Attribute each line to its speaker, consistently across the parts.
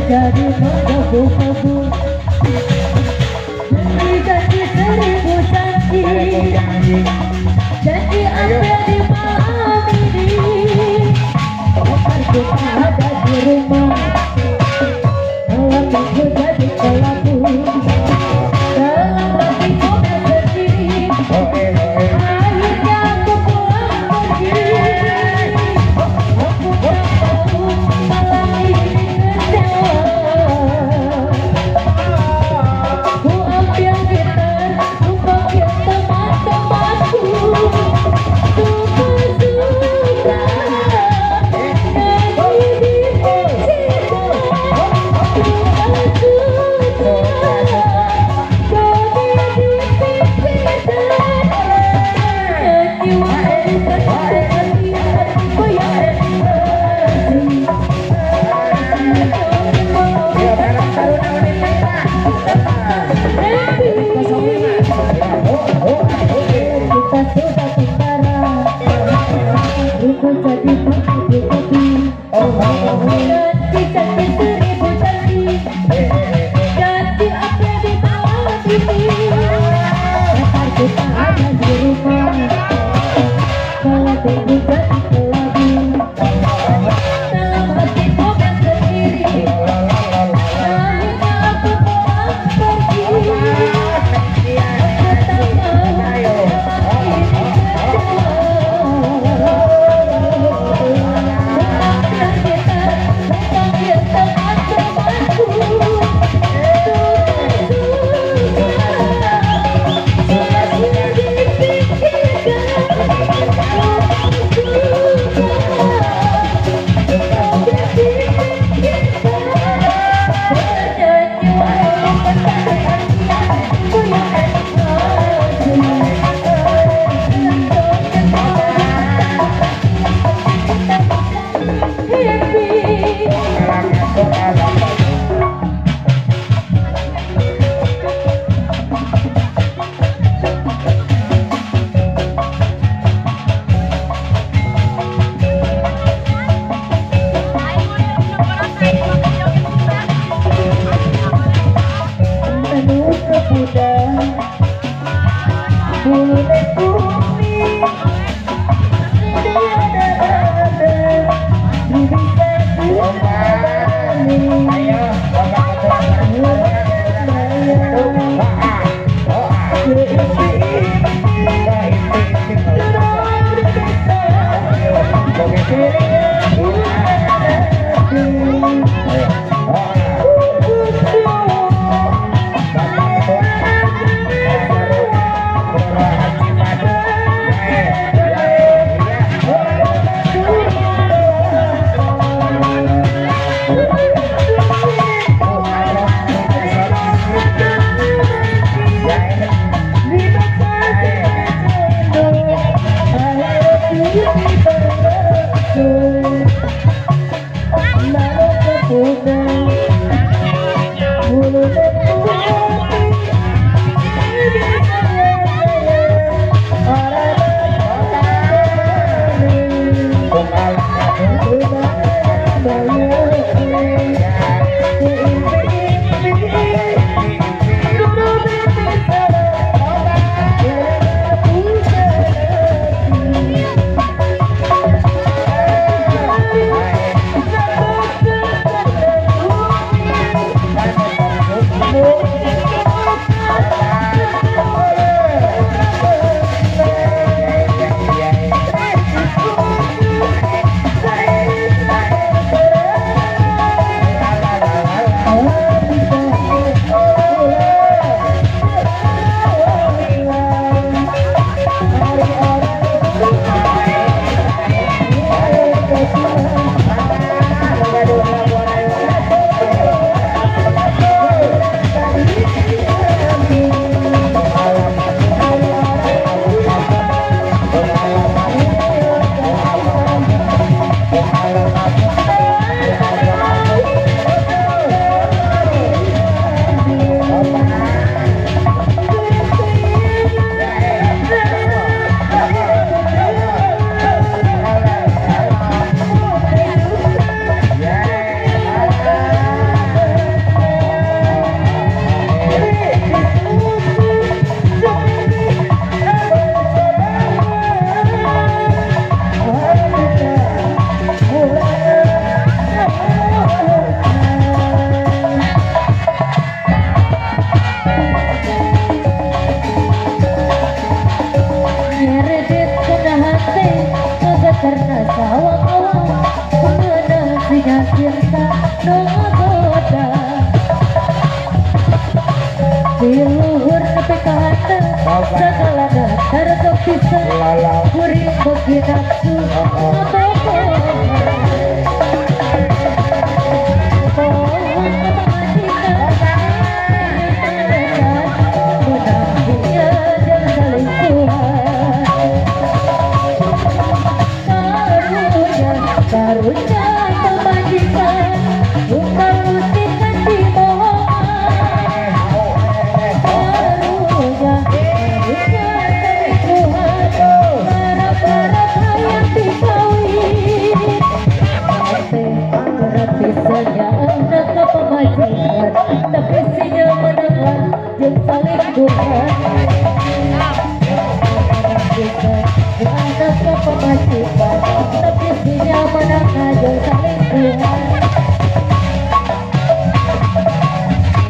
Speaker 1: jadi menggebu-gebu. Janji-janji seribu janji, janji ambil di malam ini. Pacarku tak ada di rumah, aku jadi pelaku. Dalam hatiku bersedih, akhirnya aku pulang pergi. Aku tak mau malam ini kecewa. Ku ambil gitar, ku panggil teman-temanku. Suka-suka nyanyi di cinta, suka-suka joget di cinta. Nyanyi walau bukan untuk hati, hatiku yang sedih. Joget walau bukan untuk happy. Kita sudah tentara, aku jadi menggebu-gebu. Janji-janji seribu janji, janji apa di malam ini. Pacarku tak ada di rumah, kelakuku jadi kelabu. Dalam hatiku bersendiri, akhirnya aku pulang pergi. Aku tak mau malam ini kecewa. Ku ambil gitar, ku panggil teman-temanku. Suka-suka nyanyi di pinggiran, suka-suka joget di pinggiran. Bernyanyi walau bukan dari hati, hatiku yang hati. Joget walau bukan hati, kita bisa happy. Penuh kemuda, bulu kuning, ada bisa cinta nu ngagoda. Di luhur nepi ka handap sagalana tarogok pisan kuring beuki nafsu ngabogohan. Bohong ka pamajikan menang jeung selingkuhan. Karunya karunya pamajikan bukan usikan dibohongan. Karunya karunya selingkuhan para-para hayang dikawin. Hate berat pisannya anak ka pamajikan tapi sinya menang jeung selingkuhan. Anak ka pamajikan tapi sinya menang jeung selingkuhan.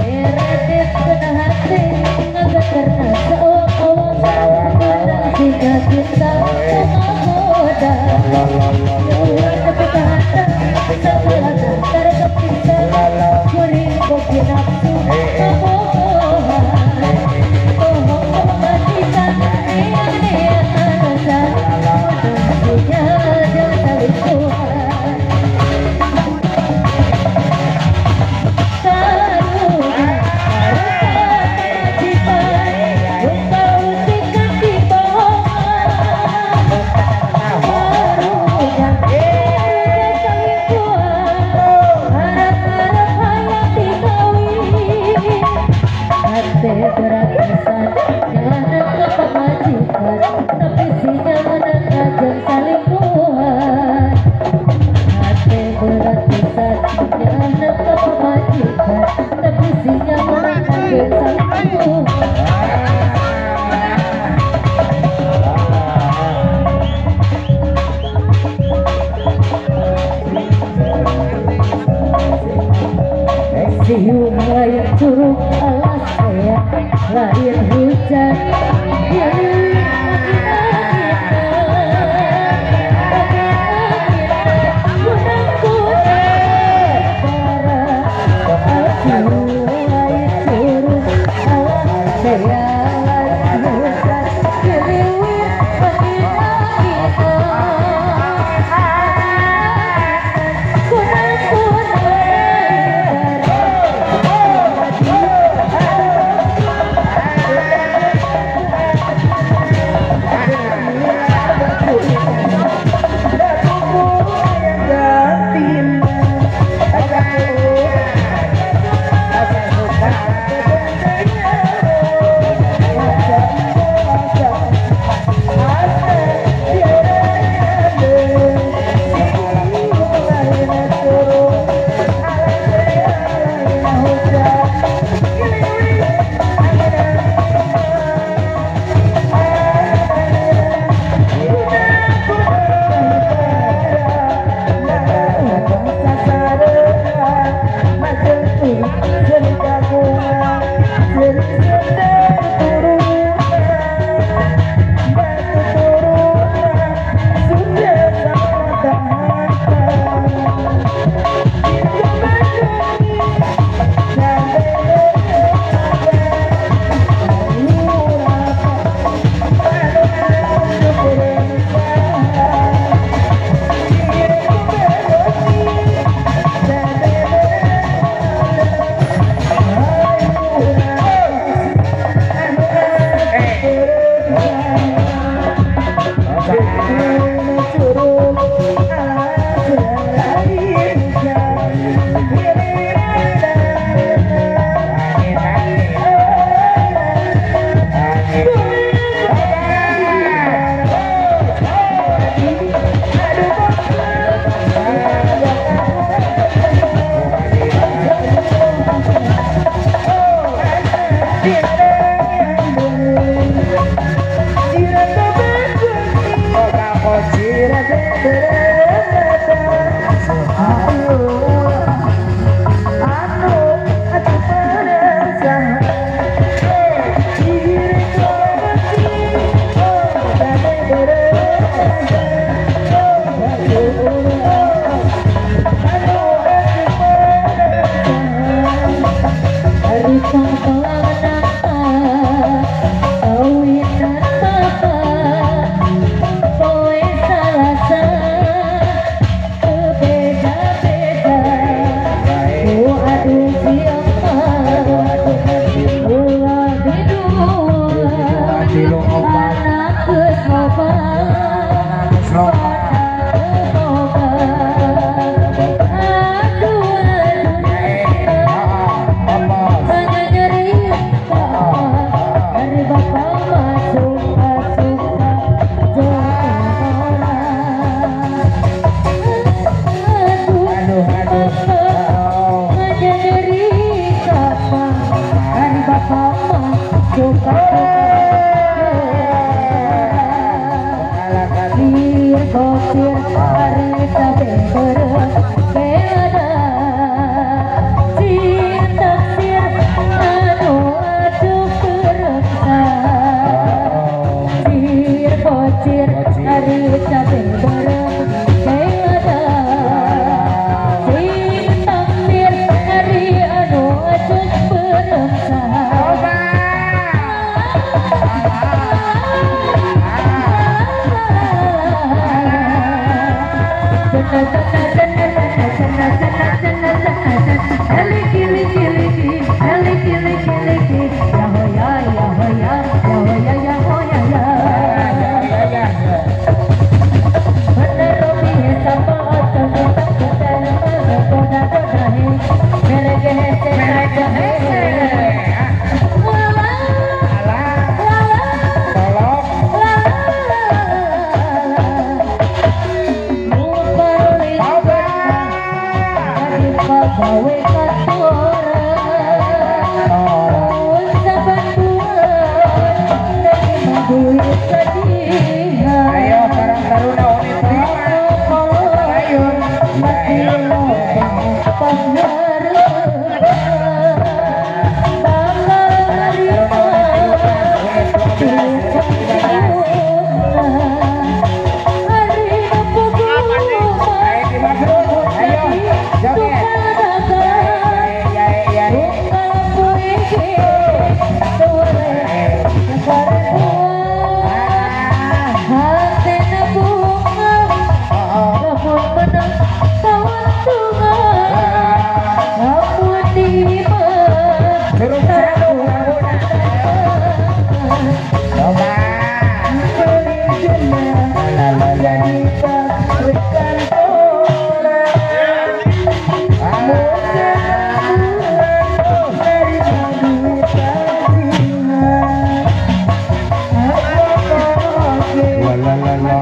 Speaker 1: Eredit kena hati ngageterna saawang-awang menang siga cinta nu ngagoda. Luhur nepi ka handap sagalana taregep pisan kuring beuki nafsu ngabogohan. Bohong ka pamajikan neang-neang alasan menang sinya jeung selingkuhan. Karunya karunya pamajikan buka usikan dibohongan. Karunya karunya selingkuhan harap-harap hayang dikawin. Hate berat pisan nyanak ka pamajikan tapi sinya menang jeung selingkuhan. Hate berat pisan nyanak ka pamajikan tapi sinya menang jeung selingkuhan. Siung lain curug alas aya lain hujan giliwir angin-anginan angin-anginan kunang-kunang bara. Siung lain curug alas aya lain hujan giliwir angin-anginan angin-anginan kunang-kunang bara. Gawe kantoran saban bulan nerima duit gajian.
Speaker 2: Ayo Karang Taruna Unit 5 Ayo.
Speaker 1: Masih loba pangharepan bakal nerima duit pensiunan. Ari nu puguh mah
Speaker 2: Ayo di Badrun. Ayo joget.
Speaker 1: tukang dagang
Speaker 2: Ya ya ya.
Speaker 1: tunggal puisi tuweleh sarebuan. Hatena bunga lamun menang kauntungan, lamun di imah
Speaker 2: Suruh satu laguna. Coba. La la la. La la la la. La la. La la la la.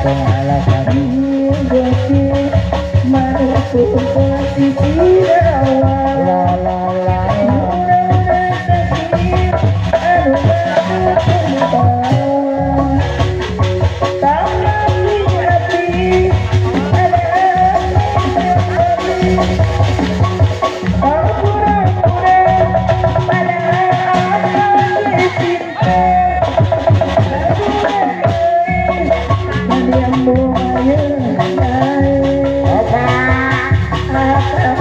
Speaker 2: Tong alasan. La la la la. Opa.